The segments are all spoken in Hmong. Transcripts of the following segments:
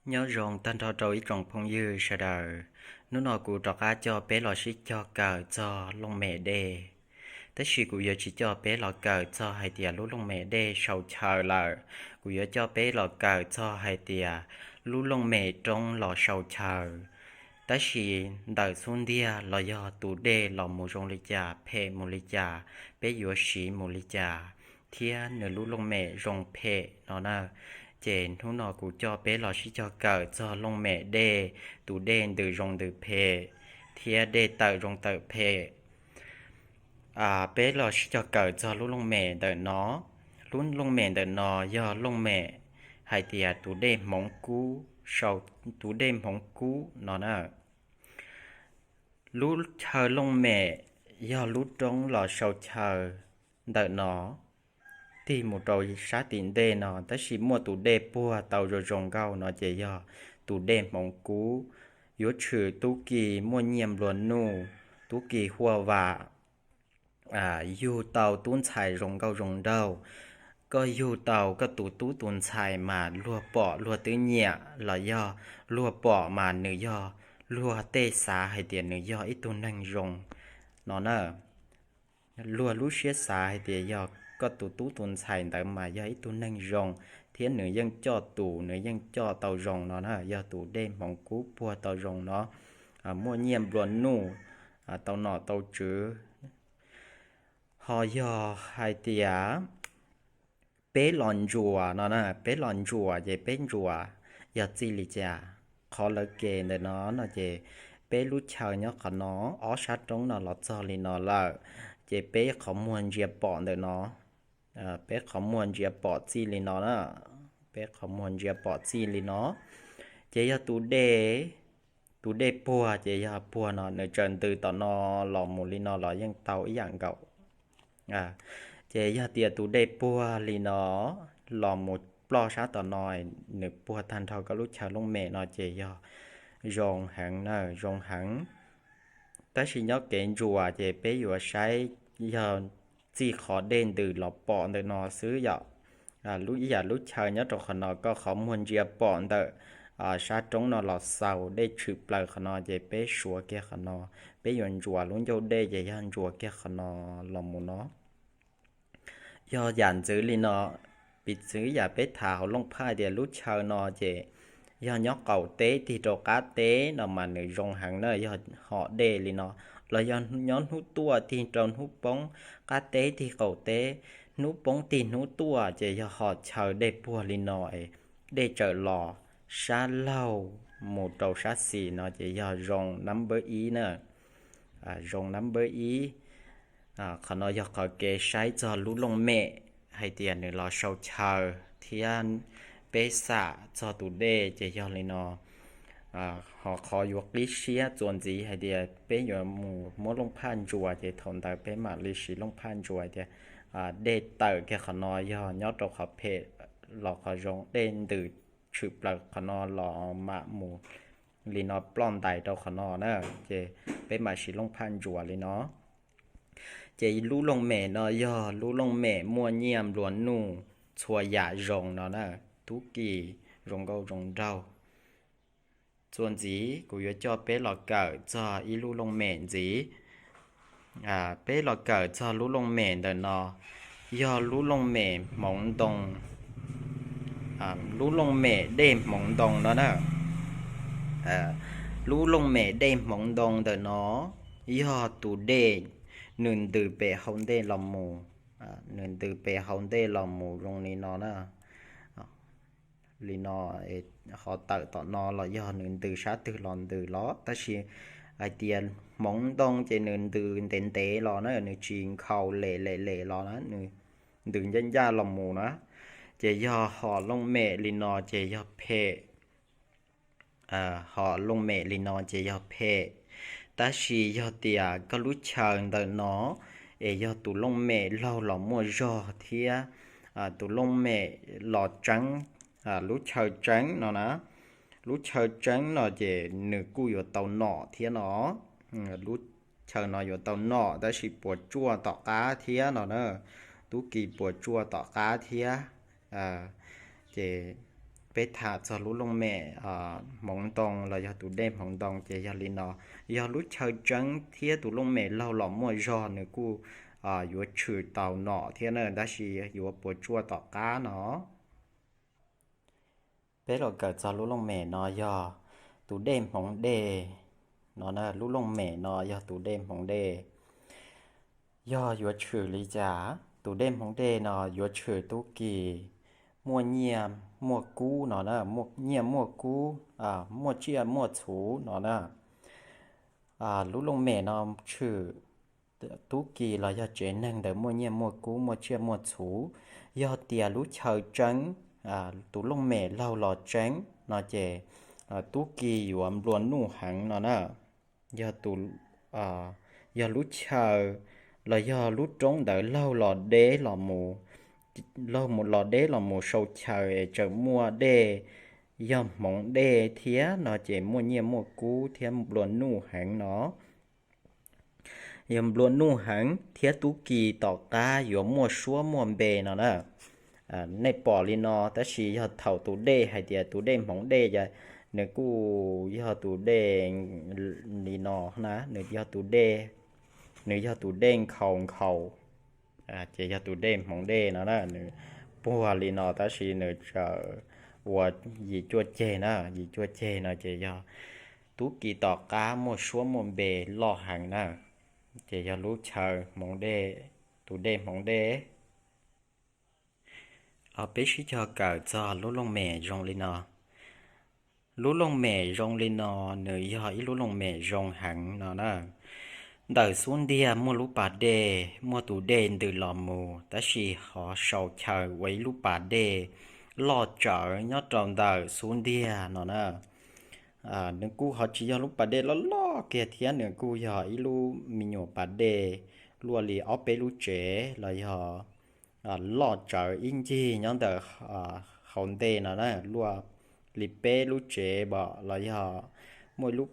Nyob zoo tag nrho rau ib tsoom phooj ywg sawv daws. Hnub no kuv rov qab coj peb los sib cog kawm txog looj mem dej. Tab sis kuv yuav tsis coj peb los kawm txog hais tias lub looj mem dej sau chaw lawm. Kuv yuav coj peb los kawm txog hais tias lub looj mem roob los sau chaw. Tab sis ntawm xub ntiag los yog tus dej los mus zoo li cas, phem mus li cas, peb yuav siv mus li cas, thiab nws lub looj mem zoo phem no na. Ces hnub no kuv coj peb los sib cog kawm txog looj mem dej, tus dej ntws zoo ntws phem, thiab dej tawm zoo tawm phem. Peb los sib cog kawm txog lub looj mem ntawm no. Lub looj mem ntawm no yog looj mem hais tias tus dej hmoov kub, tus dej hmoov kub no na. Lub chaw looj mem yog lub roob los sau chaw ntawm no tig mus rau sab tim ntej no, tab sis muaj tus dej puag tau zoo zoo nkauj no ces yog tus dej hmoov kub. Yuav tshwm tub ki muaj nyiaj nplua nuj, tub ki huaj vam, yug tau tub ntxhais zoo nkauj zoo nraug. Koj yug tau koj tus tub tus ntxhais mas luag pom luag twb nyiam, los yog luag pom mas nws yog, luag tej xav hais tias nws yog ib tug neeg zoo no na. Luag lub siab xav hais tias yog koj tus tub tus ntxhais ntawd mas yog ib tug neeg zoo, thiab nws yeej coj tus, nws yeej coj tau zoo no na, yog tus dej hmoov kub puag tau zoo no, muaj nyiaj nplua nuj, tau nom tau tswv. Ho yog hais tias peb los ntsuas no na, peb los ntsuas ces peb ntsuas yog txij li cas? Qhov lawv ke ntawm no no ces peb lub chaw nyob qhov no, ob sab roob no los txog li no lawm, ces peb qhov muag ntsia pom ntawm no, peb qhov muag ntsia pom txij li no na, peb qhov muag ntsia pom txij li no, ces yog tus dej, tus dej puag ces yog puag no, nws tsaws ntws tom no los mus li no los yeej tau ib yam nkaus. Ces yog tias tus dej puag li no los mus ploj sab tom no, nws puag tag nrho koj lub chaw looj mem no ces yog zoo heev na, zoo heev. Tab sis nyob kev ntsuas ces peb yuav saib yog txij qhov dej ntws los pom ntawm no xwb yom. Ib yam lub chaw nyob rau qhov no, koj qhov muag ntsia pom ntawm sab roob no los xaus dej tshwm plaws qhov no ces peb suav kiag qhov no, peb yuav ntsuas lub ncauj dej ces yog ntsuas kiag qhov no los mus no. Yog yam ntxwv li no, piv txwv yam peb tham hauv looj phaj tias lub chaw no ces yog nyob qaum teb tig rau qab teb no mas nws zoo heev na, yog hom dej li no, los yog nyob hnub tuaj tig rau hnub poob, qab teb tig qaum teb, hnub poob tig hnub tuaj ces yog hom chaw dej puag li no, dej tsaws los sab laug mus rau sab xis no ces yog zoo nab npawb ib na, zoo nab npawb ib. Qhov no yog qhov kev saib txog lub looj mem hais tias nws los sau chaw thiab peb xam txog tus dej ces yog li no. Ho qhov yuav qib siab txuas ntxiv hais tias peb yuav mus muab looj phaj ntsuas ces thaum ntawd peb mam li siv looj phaj ntsuas tias dej tawm kiag qhov no yog nyob rau qhov phem los qhov zoo, dej ntws tshwm plaws qhov no los mam mus li no ploj ntais rau qhov no na, ces peb mam siv looj phaj ntsuas li no. Ces lub looj mem no yog lub looj mem muaj nyiaj nplua nuj, txhua yam zoo no na, tub ki zoo nkauj zoo nraug. Txuas ntxiv kuv yuav coj peb los kawm txog ib lub looj mem ntxiv. Peb los kawm txog lub looj mem ntawm no, yog lub looj mem hmoov ntoo, lub looj mem dej hmoov ntoo no na. Lub looj mem dej hmoov ntoo ntawm no yog tus dej nws ntws pem hauv ntej los mus, nws ntws pem hauv ntej los mus zoo li no na. Li no, ho tawm tom no los yog nws ntws sab twg los ntws los, tab sis hais tias hmoov ntoo ces nws ntws ntev ntev los na, nws tsis nkhaus lem lem lem los na, nws ntws ncaj ncaj los mus na. Ces yog hom looj mem li no ces yog phem, hom looj mem li no ces yog phem. Tab sis yog tias koj lub chaw ntawm no es yog tus looj mem laug los muaj zog thiab tus looj mem los tseeb, lub chaw tseeb no na, lub chaw tseeb no ces nws kuj yuav tau nom thiab no. Lub chaw no yuav tau nom tab sis puas tsuaj tom qab thiab no na, tub ki puas tsuaj tom qab thiab. Ces peb tham txog lub looj mem hmoov ntoo los yog tus dej hmoov ntoo ces yog li no, yog lub chaw tseeb thiab tus looj mem laug los muaj zog nws kuj yuav tshwm tau nom thiab na, tab sis yuav puas tsuaj tom qab no. Peb los kawm txog lub looj mem no yog tus dej hmoov dej no na, lub looj mem no yog tus dej hmoov dej. Yog yuav tshwm li cas? Tus dej hmoov dej no yuav tshwm tub ki muaj nyiaj muaj kub no na, muaj nyiaj muaj kub, muaj tsiaj muaj txhu no na. Lub looj mem no tshwm tub ki los yog tsev neeg ntawd muaj nyiaj muaj kub muaj tsiaj muaj txhu. Yog tias lub chaw tseeb, tus looj mem laug los tseeb no ces tub ki yuav nplua nuj heev no na. Yog tus, yog lub chaw los yog lub roob ntawd laug los deb los mus, laug los deb los mus sau chaw es tseem muaj dej, yog hmoov dej thiab no ces muaj nyiaj muaj kub thiab nplua nuj heev no. Yog nplua nuj heev thiab tub ki tom qab yuav muaj suab muaj npe no na. Nej pom li no, tab sis yog thaum tus dej hais tias tus dej hmoov dej ces nws kuj yog tus dej li no na, nws yog tus dej, nws yog tus dej nkhaus nkhaus, ces yog tus dej hmoov dej no na, nws puag li no tab sis nws tseem ua yim cuaj ceg na, yim cuaj ceg no ces yog tub ki tom qab muaj suab muaj npe loj heev na, ces yog lub chaw hmoov dej, tus dej hmoov dej. Peb sib cog kawm txog lub looj mem zoo li no. Lub looj mem zoo li no, nws yog ib lub looj mem zoo heev no na. Ntawm xub ntiag muaj lub pas dej, muaj tus dej ntws los mus, tab sis ho sau chaw ua ib lub pas dej loj tsawv nyob rau ntawm xub ntiag no na. Nws kuj ho tsis yog lub pas dej loj loj kiag thiab, nws kuj yog ib lub me nyuam pas dej luaj li ob peb lub tsev los yog loj tsawv ib ncig nyob ntawm hauv ntej no na, luaj li peb lub tsev pom los yog muaj ib lub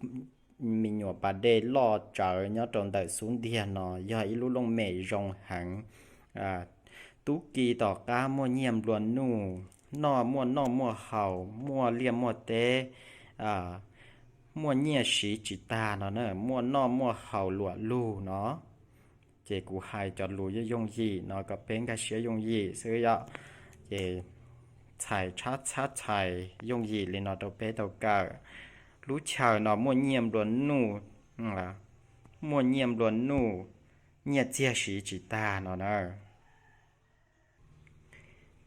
me nyuam pas dej loj tsawv nyob rau ntawm xub ntiag no, yog ib lub looj mem zoo heev. Tub ki tom qab muaj nyiaj nplua nuj, noj muaj noj muaj haus, muaj liaj muaj teb, muaj nyiaj siv tsis tag no na, muaj noj muaj haus luam lug no. Ces kuv hais cov lus yooj yooj yim no kom peb nkag siab yooj yim xwb yom. Ces txhais txhab txhais yooj yim li no rau peb tau kawm. Lub chaw no muaj nyiaj nplua nuj, muaj nyiaj nplua nuj, nyiaj txiag siv tsis tag no na.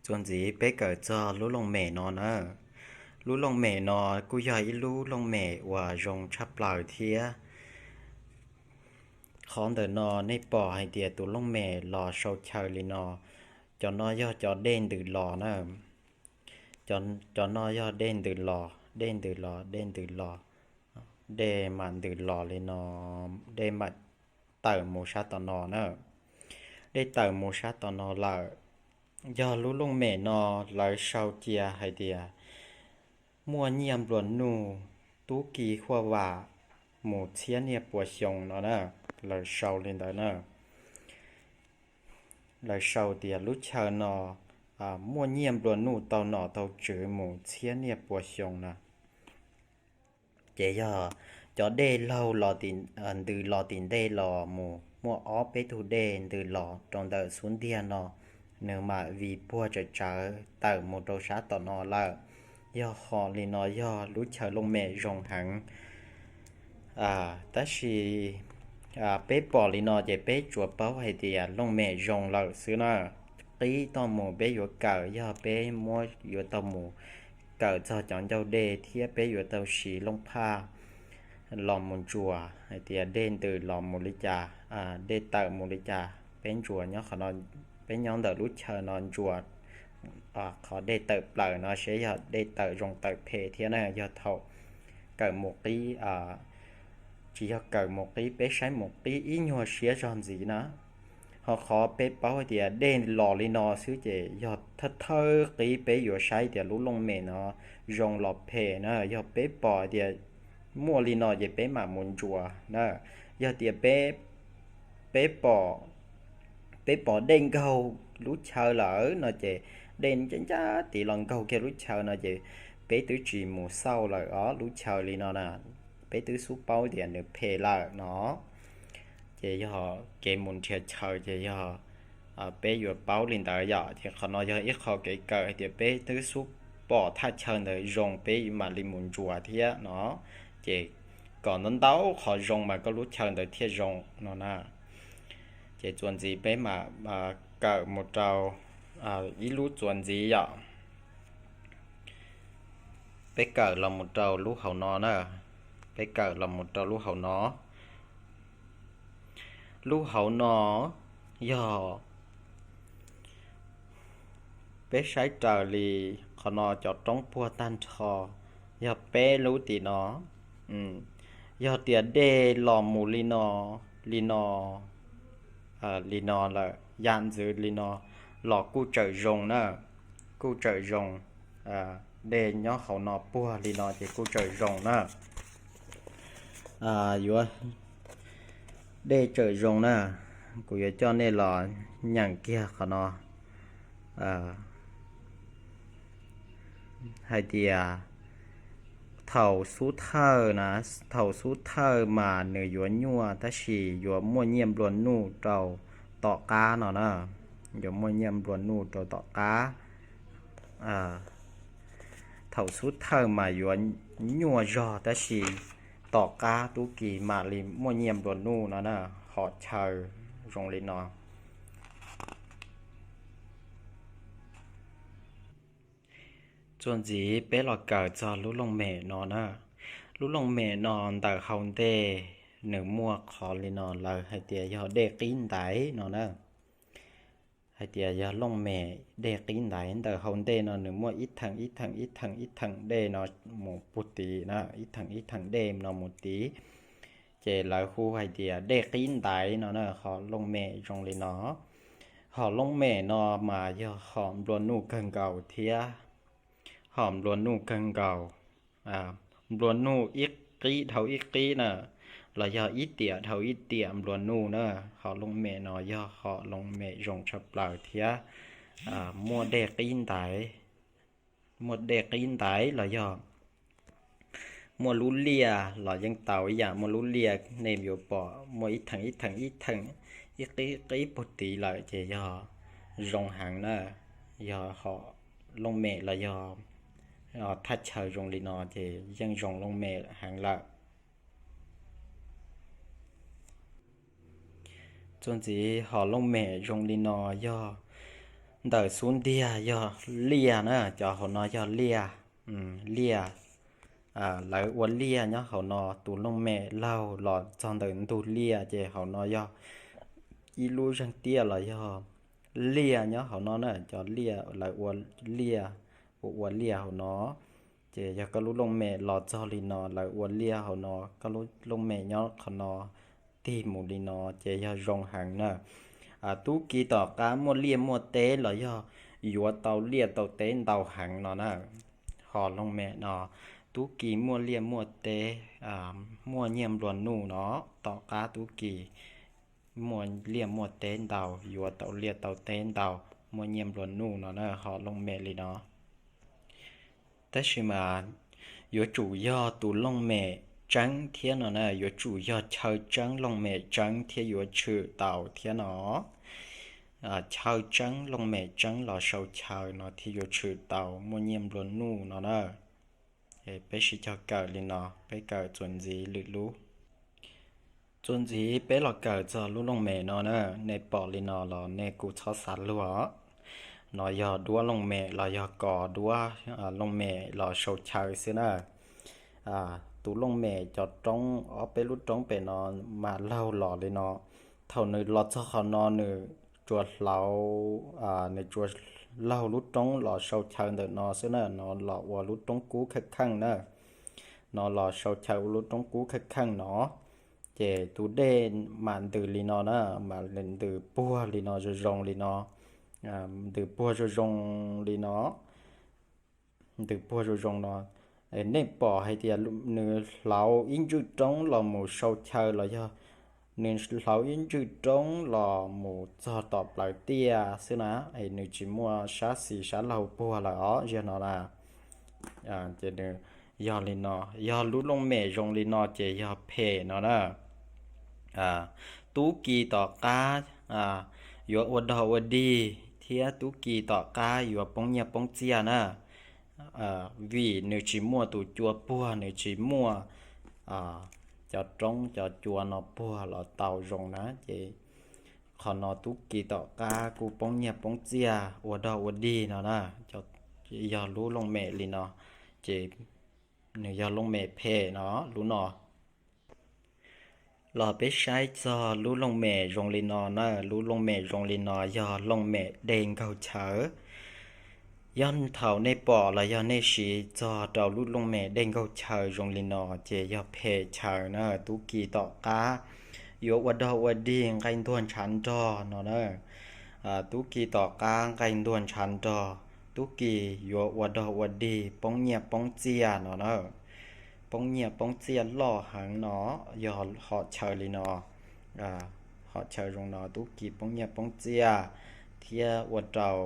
Txuas ntxiv peb kawm txog lub looj mem no na. Lub looj mem no kuj yog ib lub looj mem uas zoo tshaj plaws thiab. Qhov ntawm no nej pom hais tias tus looj mem los sau chaw li no, cov no yog cov dej ntws los na. Cov no yog dej ntws los, dej ntws los, dej ntws los, dej mam ntws los li no, dej mam tawm mus sab tom no na. Dej tawm mus sab tom no lawm. Yog lub looj mem no lawv sau cia hais tias muaj nyiaj nplua nuj, tub ki huaj vam mus txhiab niaj pua xyoo no na. Lawv sau li ntawd na. Lawv sau tias lub chaw no muaj nyiaj nplua nuj tau nom tau tswv mus txhiab niaj pua xyoo na. Ces yog cov dej laug ntws los tim ntej los mus, muaj ob peb tug dej ntws los rau ntawm xub ntiag no, nws mam vim puag tsawv tsawv tawm mus rau sab tom no lawm. Yog ho li no yog lub chaw looj mem zoo heev. Tab sis peb pom li no ces peb tsuas paub hais tias looj mem zoo lawm xwb na. Qib toj mus peb yuav kawm, yog peb muab yuav tau mus kawm txog cov ncauj dej thiab peb yuav tau siv looj phaj los mus ntsuas hais tias dej ntws los mus li cas, dej tawm mus li cas, peb ntsuas nyob qhov no, peb nyob ntawm lub chaw no ntsuas qhov dej tawm plaws no seb yog dej tawm zoo tawm phem thiab na. Yog thaum kawm mus qib, tsis yog kawm mus qib, peb saib mus qib ib nyuag siab zog ntxiv na. Ho qhov peb paub hais tias dej los li no xwb ces yog thawj thawj qib peb yuav saib tias lub looj mem no zoo los phem na. Yog peb pom tias muaj li no ces peb mam mus ntsuas na. Yog tias peb, peb pom, peb pom dej nkaug lub chaw lawm no ces, dej ncaj ncaj tid los nkaug kiag lub chaw no ces peb twb tsis mus xauj lawm os, lub chaw li no na, peb twb xub paub tias nws phem lawm no. Ces yog kev mus nrhiav chaw ces yog peb yuav paub li ntawd yom. Ces qhov no yog ib qho kev kawm hais tias peb twb xub pom thaj chaw ntawd zoo peb mam li mus ntsuas thiab no. Ces kom ntau ntau qhov zoo mas koj lub chaw ntawd thiaj zoo no na. Ces txuas ntxiv peb mam kawm mus rau ib lub txuas ntxiv yom. Peb kawm los mus rau lub hauv no na. Peb kawm los mus rau lub hauv no. Lub hauv no yog peb saib raws li qhov no cov roob puag tag nrho yog peb lub tim no. Yog tias dej los mus li no, li no, li no lawm, yam ntxwv li no los kuj tseem zoo na, kuj tseem zoo. Dej nyob hauv no puag li no ces kuj tseem zoo na. Yuav, dej tseem zoo na. Kuv yuav coj nej los nyeem kiag qhov no hais tias thaum xub thawj na, thaum xub thawj mas nws yuav nyuaj tab sis yuav muaj nyiaj nplua nuj rau tom qab no na. Yuav muaj nyiaj nplua nuj rau tom qab. Thaum xub thawj mas yuav nyuaj zog tab sis tom qab tub ki mam li muaj nyiaj nplua nuj no na. Hom chaw zoo li no. Txuas ntxiv peb los kawm txog lub looj mem no na. Lub looj mem no ntawm hauv ntej nws muaj qhov li no lawv hais tias yog dej qib ntaiv no na. Hais tias yog looj mem dej qib ntaiv, ntawm hauv ntej no nws muaj ib theem ib theem ib theem ib theem dej no mus puag tid na, ib theem ib theem dej no mus tid. Ces lawv hu hais tias dej qib ntaiv no na, hom looj mem zoo li no. Hom looj mem no mas yog hom nplua nuj kawg nkaus thiab. Hom nplua nuj kawg nkaus, nplua nuj ib qib dhau ib qib na, los yog ib tiam dhau ib tiam nplua nuj na. Hom looj mem no yog hom looj mem zoo tshaj plaws thiab muaj dej qib ntaiv. Muaj dej qib ntaiv los yog muaj lub liaj los yeej tau ib yam, muaj lub liaj nej yuav pom muaj ib theem ib theem ib theem ib qib qib puag tid lawm ces yog zoo heev na. Yog hom looj mem los yog thaj chaw zoo li no ces yeej zoo looj mem heev lawm. Txuas ntxiv hom looj mem zoo li no yog ntawm xub ntiag yog liaj na, cov hauv no yog liaj, liaj. Lawv ua liaj nyob hauv no, tus looj mem laug los txog ntawm ntug liaj ces hauv no yog ib lub zeeg tiaj los yog liaj nyob hauv no na, cov liaj lawv ua liaj, ua ua liaj hauv no. Ces yog koj lub looj mem los txog li no lawv ua liaj hauv no, koj lub looj mem nyob qhov no tig mus li no ces yog zoo heev na. Tub ki tom qab muaj liaj muaj teb los yog yuav tau liaj tau teb ntau heev no na. Hom looj mem no tub ki muaj liaj muaj teb, muaj nyiaj nplua nuj no, tom qab tub ki muaj liaj muaj teb ntau, yuav tau liaj tau teb ntau, muaj nyiaj nplua nuj no na, hom looj mem li no. Tab sis mas yuav tsum yog tus looj mem tseeb thiab no na, yuav tsum yog chaw tseeb looj mem tseeb thiab yuav tshwm tau thiab no. Chaw tseeb looj mem tseeb los sau chaw no thiaj yuav tshwm tau muaj nyiaj nplua nuj no na. Peb sib cog kawm li no, peb kawm txuas ntxiv lwm lub. Txuas ntxiv peb los kawm txog lub looj mem no na, nej pom li no los nej kuj txhob xav luag os. No yog duab looj mem los yog kos duab looj mem los sau chaw xwb na. Tus looj mem cov roob, ob peb lub roob pem no mas laug los li no. Thaum nws los txog qhov no nws tsuas hlauv, nws tsuas laug lub roob los sau chaw ntawm no xwb na, no los ua lub roob kub kheej kheej na. No los sau chaw ua lub roob kub kheej kheej no. Ces tus dej mam ntws li no na, mam ntws puag li no zoo zoo li no, ntws puag zoo zoo li no, ntws puag zoo zoo no. Nej pom hais tias nws hlauv ib ntswj roob los mus sau chaw los yog nws hlauv ib ntswj roob los mus txog tom plawv tiaj xwb na, es nws tsis muaj sab xis sab laug puag lawm os, ziag no na. Ces nws yog li no, yog lub looj mem zoo li no ces yog phem no na. Tub ki tom qab yuav ua dog ua dig thiab tub ki tom qab yuav poob nyiaj poob txiaj na, vim nws tsis muaj tus cua puag, nws tsis muaj cov roob cov cua no puag los tau zoo na, ces qhov no tub ki tom qab kuj poob nyiaj poob txiaj ua dog ua dig no na. Yog lub looj mem li no, ces nws yog looj mem phem no, lub no. Los peb saib txog lub looj mem zoo li no na, lub looj mem zoo li no yog looj mem dej nkaug chaw. Yog thaum nej pom los yog nej siv txog rau lub looj mem dej nkaug chaw zoo li no, ces yog phem chaw na, tub ki tom qab yuav ua dog ua dig nqaij ntuag ntshav nrog no na. Tub ki tom qab nqaij ntuag ntshav nrog, tub ki yuav ua dog ua dig poob nyiaj poob txiaj no na. Poob nyiaj poob txiaj loj heev no, yog hom chaw li no, hom chaw zoo no tub ki poob nyiaj poob txiaj thiab ua rau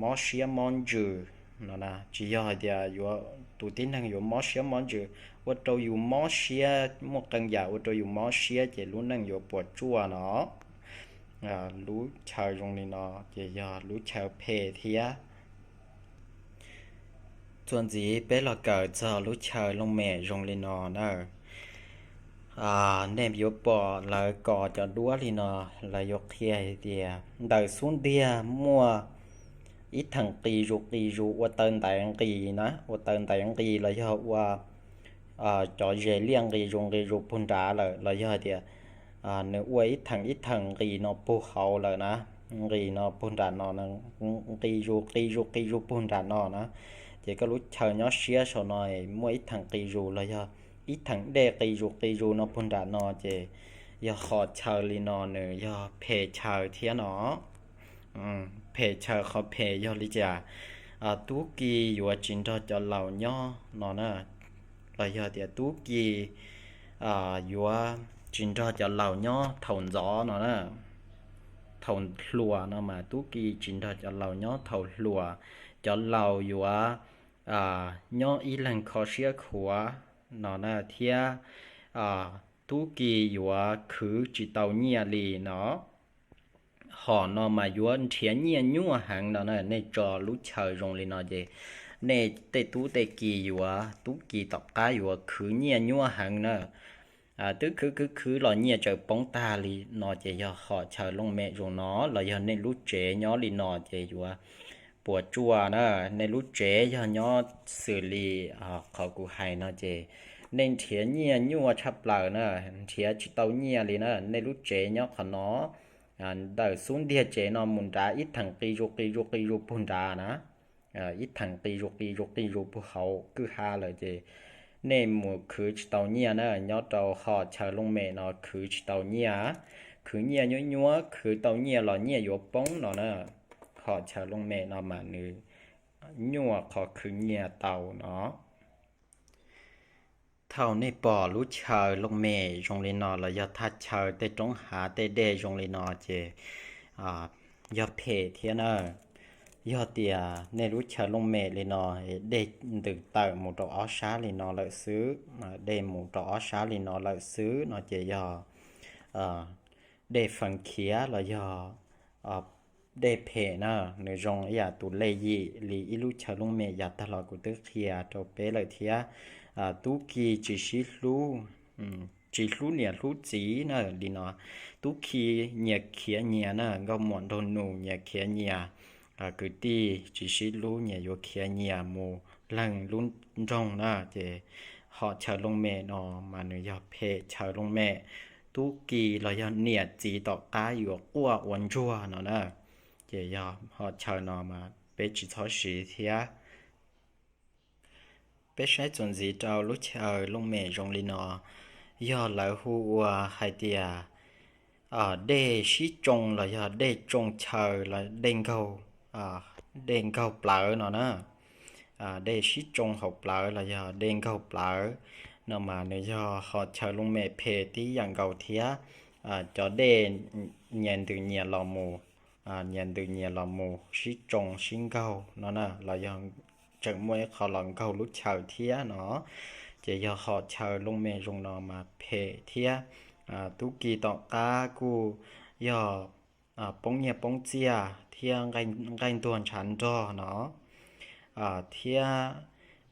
mob siab mob ntsws no na. Tsis yog hais tias yuav tus tib neeg yuav mob siab mob ntsws, ua rau yus mob siab, muaj qee yam ua rau yus mob siab ces lub neej yuav puas tsuaj no. Lub chaw zoo li no ces yog lub chaw phem thiab. Txuas ntxiv peb los kawm txog lub chaw looj mem zoo li no na. Nej yuav pom lawv kos cov duab li no, lawv yuav qhia hais tias ntawm xub ntiag muaj ib theem qis zus qis zus ua taw ntaiv nqis na, ua taw ntaiv nqis los yog ua cov zes liaj nqis zus nqis zus puag nrad lawm, los yog hais tias nws ua ib theem ib theem nqis no puag hauv lawm na, nqis no puag nram no, nqis zus qis zus qis zus puag nram no na. Ces koj lub chaw nyob siab saum no muaj ib theem qis zus los yog ib theem dej qis zus qis zus no puag nram no, ces yog hom chaw li no nws yog phem chaw thiab no. Phem chaw qhov phem yog li cas? Tub ki yuav tsis nrog cov laus nyob no na, los yog tias tub ki yuav tsis nrog cov laus nyob thaum ntxov no na. Thaum hluas no mas tub ki tsis nrog cov laus nyob thaum hluas, cov laus yuav nyob ib leeg kho siab khuav no na, thiab tub ki yuav khwv tsis tau nyiaj li no. Hom no mas yuav nrhiav nyiaj nyuaj heev no na, nej tso lub chaw zoo li no ces nej tej tub tej ki yuav, tub ki tom qab yuav khwv nyiaj nyuaj heev na. Twb khwv khwv khwv los nyiaj tseem poob tag li no ces yog hom chaw looj mem zoo no, los yog nej lub tsev nyob li no ces yuav puas tsuaj na. Nej lub tsev yog nyob xws li qhov kuv hais no ces nej nrhiav nyiaj nyuaj tshaj plaws na, nrhiav tsis tau nyiaj li na. Nej lub tsev nyob qhov no, ntawm xub ntiag tsev no mus nrad ib theem qis zus qis zus qis zus puag nrad na, ib theem qis zus qis zus qis zus puag hauv kwj ha lawm ces nej mus khwv tsis tau nyiaj na. Nyob rau hom chaw looj mem no khwv tsis tau nyiaj, khwv nyiaj nyuaj nyuaj, khwv tau nyiaj los nyiaj yuav poob no na. Hom chaw looj mem no mas nws nyuaj qhov khwv nyiaj tau no. Thaum nej pom lub chaw looj mem zoo li no los yog thaj chaw tej roob hav tej dej zoo li no ces yog phem thiab na. Yog tias nej lub chaw looj mem li no, dej ntws tawm mus rau ob sab li no lawm xwb, dej mus rau ob sab li no lawm xwb no ces yog dej fees khiav los yog dej phem na. Nws zoo ib yam tus lej yim li ib lub chaw looj mem yav tag los kuv twb qhia rau peb lawm thiab. Tub ki tsis sib hlub, tsis hlub niam hlub txiv na li no. Tub ki nyias khiav nyias na, nkauj muam nraug nus nyias khiav nyias, kwv tij tsis sib hlub nyias yuav khiav nyias mus leeg lub nroog na. Ces hom chaw looj mem no mas nws yog phem chaw looj mem. Tub ki los yog niam txiv tom qab yuav quaj ua ntsuag no na. Ces yog hom chaw no mas peb tsis txhob siv thiab. Peb saib txuas ntxiv rau lub chaw looj mem zoo li no, yog lawv hu ua hais tias dej sib tsoo los yog dej tsoo chaw los dej nkaug, dej nkaug plawv no na. Dej sib tsoo hauv plawv los yog dej nkaug plawv no mas nws yog hom chaw looj mem phem tib yam nkaus thiab. Cov dej nyias ntws nyias los mus, nyias ntws nyias los mus sib tsoo sib nkaug no na, los yog tseem muaj ib qho los nkaug lub chaw thiab no. Ces yog hom chaw looj mem zoo no mas phem thiab. Tub ki tom qab kuj yog poob nyiaj poob txiaj thiab nqaij ntuag ntshav nrog no, thiab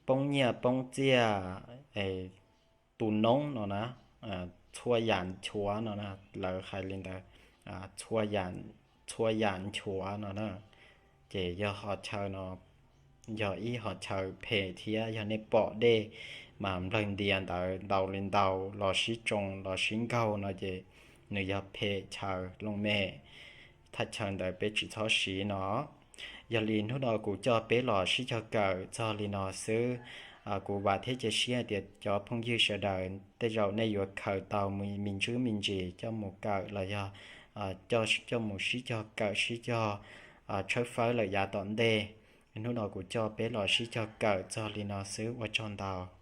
poob nyiaj poob txiaj, tus noob no na, txhua yam nchuav no na, lawv hais li ntawd, txhua yam nchuav no na. Ces yog hom chaw no yog ib hom chaw phem thiab. Yog nej pom dej mas nplawg ntias ntawd ntau li ntau los sib tsoo los sib nkaug no ces nws yog phem chaw looj mem, thaj chaw ntawd peb tsis txhob siv no. Yog li hnub no kuv coj peb los sib cog kawm txog li no xwb. Kuv vam thiab cia siab hais tias cov phooj ywg sawv daws tej zaum nej yuav khaws tau me ntsis me ntsis coj mus kawm los yog coj mus sib cog kawm sib cog tshawb fawb lawm yav tom ntej. Hnub no kuv coj peb los sib cog kawm txog li no xwb, ua tsaug ntau.